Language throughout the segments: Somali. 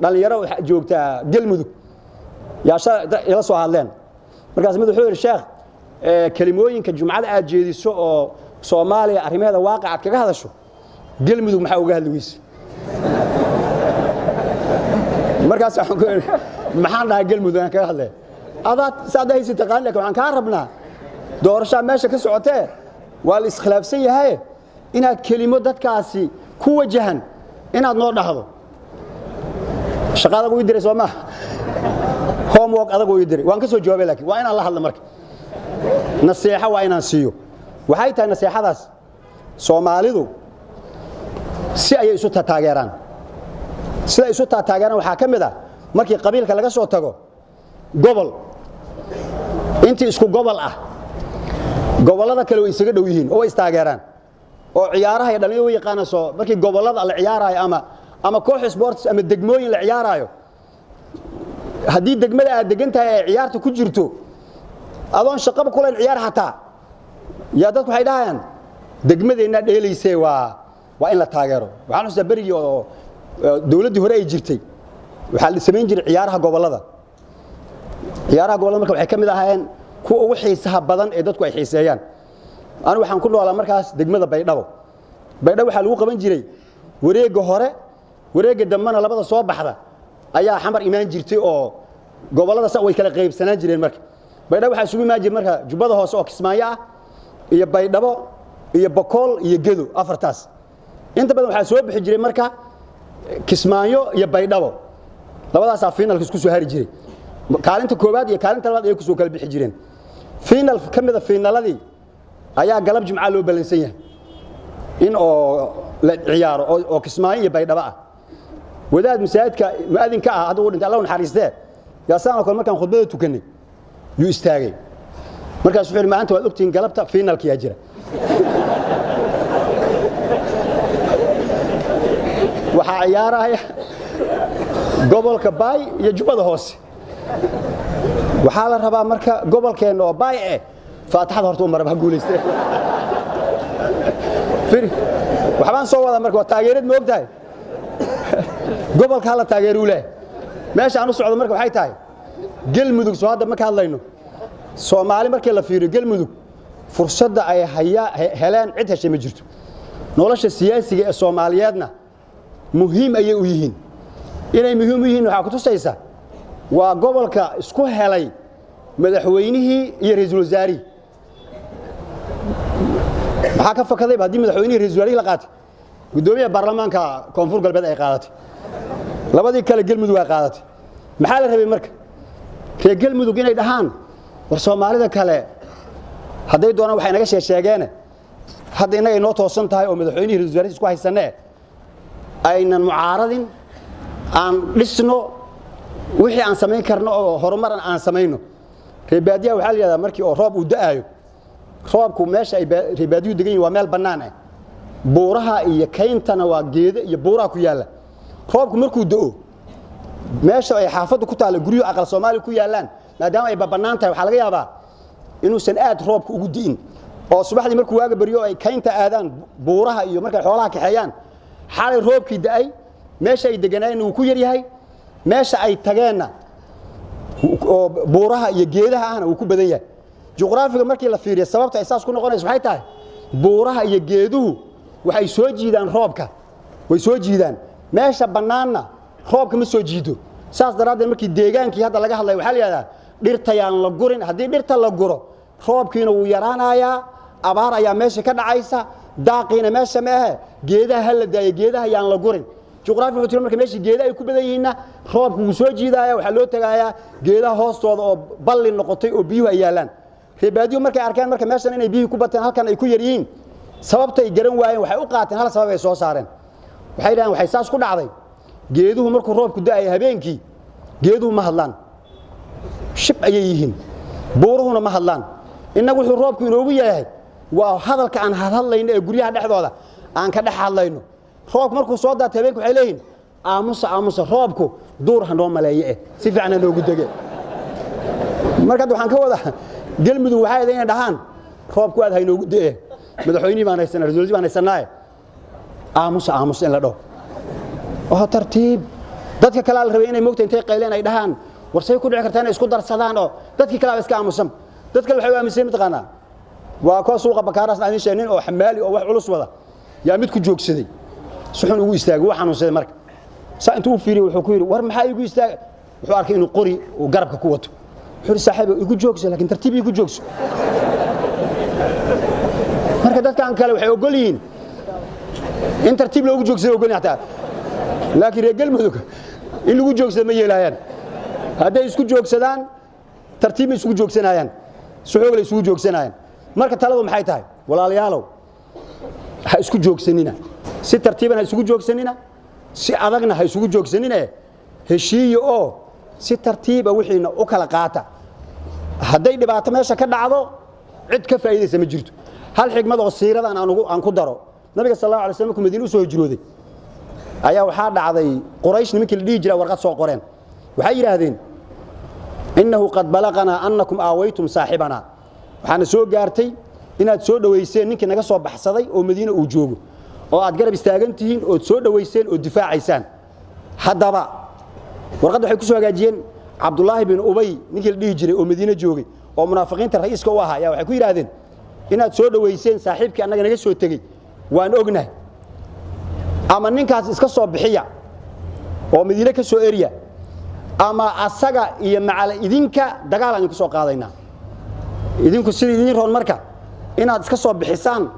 Dhalinyaro waxaa joogtaa Galmudug yaa ila soo hadleen. Markaas mid wuxuu yidhi, "Sheekh, kelimooyinka jumcada aad jeediso oo Soomaaliya arrimaheeda waaqic aad kaga hadasho, Galmudug maxaa uga hadli weyse?" Markaas waxaan ku idhi, "Maxaan dhahay Galmudug aan kaga hadlay? Adaad saad haysi taqaan, laakiin waxaan kaa rabnaa doorashaa meesha ka socotee, waa la iskhilaafsan yahay, inaad kelimo dadkaasi ku wajahan inaad noo dhahdo." Shaqa adag uu diray, soo maaha? Homework adag uu diray. Waan ka soo jawaabay, laakiin waa inaan la hadlo. Marka nasiixo waa inaan siiyo. Waxay tahay nasiixadaas, Soomaalidu si ayay isu taageeraan. Sida isu taageeraan waxaa ka mid ah, markii qabiilka laga soo tago, gobol. Intii isku gobol ah gobollada kale way isaga dhow yihiin oo way istaageeraan, oo ciyaaraha iyo dhalinyaro way yaqaanaan. Soo markii gobollada la ciyaaraayo ama koox sports ama degmooyin la ciyaaraayo, haddii degmada aad degan tahay ay ciyaarta ku jirto, adoon shaqaba kulayn ciyaar xataa, yaa dadku waxay dhahayaan, "Degmadeennaa dheelaysee, waa in la taageero." Waxaan xustaa berigii oo dowladdii hore ay jirtay, waxaa la samayn jiray ciyaaraha gobollada. Ciyaaraha gobollada marka waxay ka mid ahaayeen kuwa ugu xiisaha badan ee dadku ay xiiseeyaan. Anigu waxaan ku noolaa markaas degmada Baydhabo. Baydhabo waxaa lagu qaban jiray wareegga hore, wareegga dambena labada soo baxda ayaa Xamar imaan jirtay, oo gobollada sa way kala qaybsanaan jireen. Marka Baydhabo waxaa isugu imaan jiray marka Jubbada Hoose oo Kismaayo ah iyo Baydhabo iyo Bokool iyo Gedo, afartaas. Inta badan waxaa soo bixi jiray marka Kismaayo iyo Baydhabo, labadaasaa finalka isku soo hari jiray. Kaalinta koowaad iyo kaalinta labaad ayay kusoo kala bixi jireen. Final ka mida finaladii ayaa galab Jimca loo ballansan yahay in oo la ciyaaro, oo Kismaayo iyo Baydhabo ah. Wadaad masaajidka mu'adinka ah, hadda uu dhintay, Allah u naxariistee, yaa saan oo kale markaan khudbada tukanay yuu istaagay. Markaas wuxuu yidhi, "Maanta waad ogtihiin, galabta finalka yaa jira. Waxaa ciyaaraya gobolka Baay iyo Jubbada Hoose. Waxaa la rabaa marka gobolkeenna oo Baay eh faataxada horta u maraba, ha guulayste." Firi, waxbaan soo wadaa marka, waa taageerad, ma og tahay? Gobolka hala taageeruu leh. Meesha aan u socdo marka waxay tahay Galmudug. Soo hadda ma ka hadlayno Soomaali? Markii la fiiriyo Galmudug, fursadda ay hayaa heleen cid heshay ma jirto. Nolosha siyaasiga ee Soomaaliyeedna muhiim ayay u yihiin. Inay muhiim u yihiin waxaa ku tusaysa, waa gobolka isku helay madaxweynihii iyo ra'iisul wasaarihii. Maxaa ka fakadayba haddii madaxweynihii ra'iisul wasaarihii la qaatay, guddoomiyaha baarlamaanka Koonfur Galbeed ay qaadatay, labadii kale Galmudug ay qaadatay? Maxaa la rabay marka reer Galmudug inay dhahaan? War Soomaalida kale hadday doonaan waxay naga sheegsheegeene, hadda innaga inoo toosan tahay oo madaxweynihii ra'iisul wasaarihii isku haysanee, aynan mucaaradin, aan dhisno wixii aan samayn karno oo horumar aan samayno. Reer baadiyaha waxaa la yidhahdaa, markii oo roob uu da'aayo, roobku meesha ay reer baadiyuhu degan yihin waa meel bannaan ah, buuraha iyo kayntana waa geedo iyo buuraha ku yaalla. Roobku markuu da'o, meesha ay xaafaddu ku taalla, guryuhu aqal Soomaaliya ku yaallaan, maadaama ay bannaan tahay, waxaa laga yaabaa inuusan aad roobku ugu di'in, oo subaxdii markuu waaga baryo ay kaynta aadaan, buuraha iyo markay xoolaha kaxeeyaan, xalay roobkii da'ay meesha ay deganaayeenna wuu ku yar yahay, meesha ay tageenna oo buuraha iyo geedaha ahna wuu ku badan yahay. Juqraafiga markii la fiiriyo, sababta ay saas ku noqonayso waxay tahay, buuraha iyo geeduhu waxay soo jiidaan roobka, way soo jiidaan. Meesha bannaanna roobka ma soo jiido. Saas daraaddeed markii deegaankii hadda laga hadlayo, waxaa la yidhahdaa, dhirtayaan la gurin. Haddii dhirta la guro, roobkiina wuu yaraanayaa, abaar ayaa meesha ka dhacaysa, daaqiina meesha ma ahe. Geedaha ha la daayo, geedaha yaan la gurin. Juqraafi wuxuu tiri, marka meesha geedaha ay ku badan yihiinna roobku wuu soo jiidaaya, waxaa loo tagaayaa geedaha hoostooda oo balli noqotay oo biyuhu ay yaallaan. Reer baadiyu markay arkeen marka meeshan inay biyuhu ku bateen, halkan ay ku yar yihiin, sababtay garan waayeen. Waxay u qaateen hal sabab ay soo saareen. Waxay dhaheen, waxay saas ku dhacday, geeduhu markuu roobku da'ayo habeenkii, geeduhu ma hadlaan, shib ayay yihiin, buuruhuna ma hadlaan. Innagu wuxuu roobku inoogu yahay waa hadalka aan hadhadlayno ee guryaha dhexdooda aan ka dhex hadlayno. Roobku markuu soo daatay habeenku, waxay leeyihiin, "Aamusa, aamusa, roobku duur ha noo maleeye, eh si fiican ha noogu dege." Marka hadda waxaan ka wadaa, Galmudug waxay ahayd inay dhahaan, "Roobku aad ha inoogu de'e, madaxweynihii baan haysanaa, ra'iisul baan haysanaaye, aamusa, aamusa," in la dhaho oo tartiib Dadka kale la rabay inay moogta intay qayleen ay dhahaan war say ku dhici kartaa inay isku darsadaan oo dadkii kale iska aamusan. Dad kale waxay u aaminsan mataqaanaa waa kuwa suuqa bakaaraas aan sheegnin oo xamaali oo wax culus wada yaa mid ku joogsaday suxun ugu istaagay wax xanuunsaday. Marka saa intuu u fiiriyay wuxuu ku yiri war maxaa igu istaagay? Wuxuu arkay inuu qori uu garabka ku wato. Wuxuu yiri saaxiib igu joogso, laakiin tartiib igu joogso. Marka dadkan kale waxay ogol yihiin in tartiib loogu joogsado ogol yihiin xataa, laakiin reer Galmudug in lagu joogsado ma yeelayaan. Hadday isku joogsadaan tartiib ma isugu joogsanayaan, si xoog la isugu joogsanayaan. Marka taladu maxay tahay? Walaalayaalow, ha isku joogsanina, si tartiiban ha isugu joogsanina, si adagna ha isugu joogsanina, heshiiyo oo si tartiiba wixiina u kala qaata. Hadday dhibaato meesha ka dhacdo cid ka faa'iidaysa ma jirto. Hal xigmad oo siiradan aan ku daro, nabiga sallallahu alayhi wasallam Madiina u soo hijrooday ayaa waxaa dhacday Quraysh nimankii la dhihi jiray warqad soo qoreen. Waxay yiraahdeen innahu qad balaqana annakum aawaytum saaxibana, waxaana soo gaartay inaad soo dhaweyseen ninkii naga soo baxsaday oo Madiina uu joogo oo aad garab istaagan tihiin oo soo dhaweyseen oo difaacaysaan. Haddaba warqadda waxay ku soo hagaajiyeen Cabdullaahi bin Ubay ninkii la dhihi jiray oo Madiina joogay oo munaafiqiinta ra'iiska u ahaa ayaa waxay ku yiraahdeen inaad soo dhaweyseen saaxiibkii annaga naga soo tegey waan ognahay, ama ninkaas iska soo bixiya oo Madiina ka soo eriya, ama asaga iyo macal idinka dagaal aan ku soo qaadaynaa. Idinku sidii idin roon marka inaad iska soo bixisaan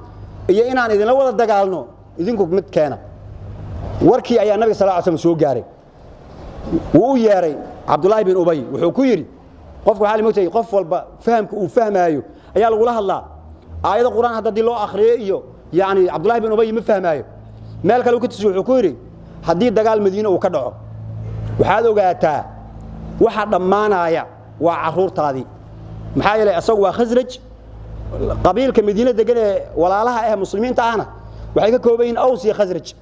iyo inaan idinla wada dagaalno idinku mid keena. Warkii ayaa nabiga sallallahu alayhi wasallam soo gaaray. Wuu u yeeray Cabdullaahi bin Ubay, wuxuu ku yiri qofku waxaa la moogtahay qof walba fahamka uu fahmaayo ayaa lagula hadlaa. Aayada Qur'aan hadda dii loo akhriyo iyo yaani Cabdullaahi bin Ubay ma fahmaayo. Meel kale uu ka tusay wuxuu ku yiri haddii dagaal Madiina uu ka dhaco waxaad ogaataa waxa dhammaanaya waa carruurtaadii. Maxaa yeelay asagu waa Khasraj, qabiilka Madiina degan ee walaalaha ah muslimiinta ahna waxay ka kooban yihiin Aws iyo Khasraj.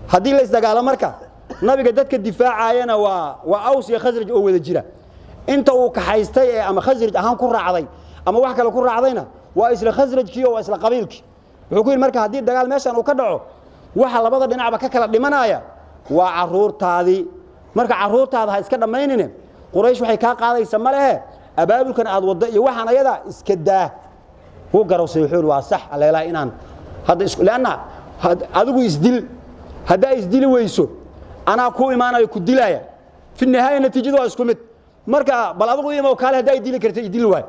Haddii la isdagaalo marka nabiga dadka difaacayana waa Aws iyo Khasraj oo wada jira. Inta uu kaxaystay ee ama Khasraj ahaan ku raacday ama wax kale ku raacdayna waa isla Khasrajkii oo waa isla qabiilkii. Wuxuu ku yiri marka haddii dagaal meeshan uu ka dhaco waxa labada dhinacba ka kala dhimanaya waa carruurtaadii. Marka carruurtaada ha iska dhamaynine, Quraysh waxay ka qaadaysaa ma lehe abaabulkan aad wada iyo waxaan ayada iska daa. Wuu garowsay, wuxuu waa sax aleelaa inaan hadda isku laana adigu isdil, hadda isdili weyso anaa ku imaanayo ku dilaya, fi nihaaya natiijadu waa isku mid. Marka bal adigu imo kaale hadda ay dili kartay idili waay,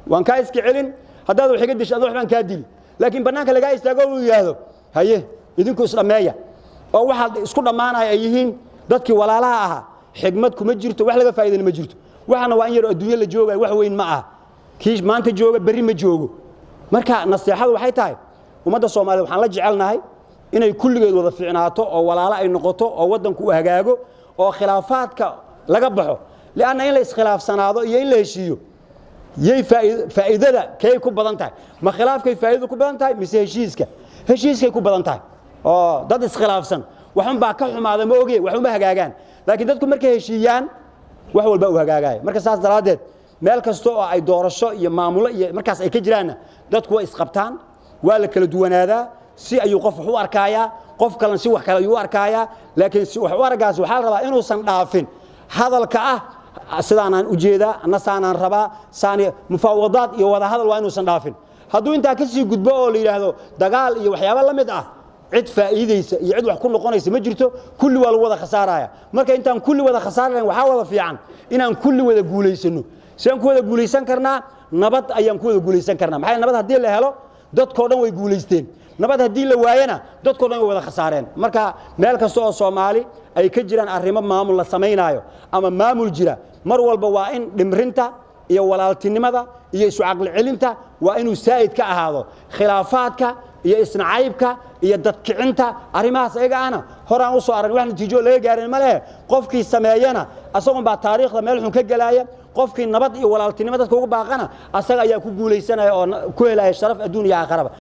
waan ka iska celin, haddaad wax iga disho wax baan ka dili, laakiin banaanka laga istaago uu yiraahdo haye idinku is dhameeya oo waxa isku dhamaanaya ay yihiin dadkii walaalaha ahaa. Xigmad kuma jirto, wax laga faa'iideyna ma jirto. Waxana waa in yar adduunyo la joogayo, wax weyn ma aha. Kii maanta jooga berri ma joogo. Marka nasiixadu waxay tahay ummadda Soomaaliyeed waxaan la jecelnahay inay kulligeed wada fiicnaato oo walaalo ay noqoto oo waddanku u hagaago oo khilaafaadka laga baxo. Li'anna in la iskhilaafsanaado iyo in la heshiiyo yay faa'iidada kay ku badan tahay. Ma khilaafkay faa'iidadu ku badan tahay mise heshiiska? Heshiiskay ku badan tahay. Oo dad iskhilaafsan waxun baa ka xumaada ma ogee, wax uma hagaagaan, laakiin dadku markay heshiiyaan wax walba u hagaagaya. Marka saas daradeed meel kasta oo ay doorasho iyo maamulo iyo markaas ay ka jiraan dadku way isqabtaan, waa la kala duwanaadaa, si ayuu qof wax u arkayaa, qof kalena si wax kale ayuu u arkayaa, laakiin si wax u arkaas waxaa la rabaa inuusan dhaafin hadalka ah sidaanaan u jeedaa, anna saanaan rabaa, saani mufaawadaad iyo wada hadal waa inuusan dhaafin. Hadduu intaa ka sii gudbo oo la yidhaahdo dagaal iyo waxyaabo la mid ah, cid faa'iideysa iyo cid wax ku noqonaysa ma jirto, kulli waa lagu wada khasaaraya. Marka intaan kulli wada khasaaranayn waxaa wada fiican inaan kulli wada guulaysano. Sidaan ku wada guulaysan karnaa? Nabad ayaan ku wada guulaysan karnaa. Maxaa nabad haddii la helo dadkoo dhan way guulaysteen, nabad haddii la waayana dadkoo dhan way wada khasaareen. Marka meel kasta oo Soomaali ay ka jiraan arrimo maamul la sameynaayo ama maamul jira, mar walba waa in dhimrinta iyo walaaltinimada iyo isu caqli celinta waa inuu saa'id ka ahaado. Khilaafaadka iyo isnacaybka iyo dadkicinta arrimahaas ayaga ahna horaan u soo arag, wax natiijo laga gaarin ma lehe. Qofkii sameeyana asagun baa taariikhda meel xun ka gelaya, qofkii nabad iyo walaaltinimo dadka ugu baaqana asaga ayaa ku guulaysanaya oo ku helaya sharaf adduun iyo aakhiraba.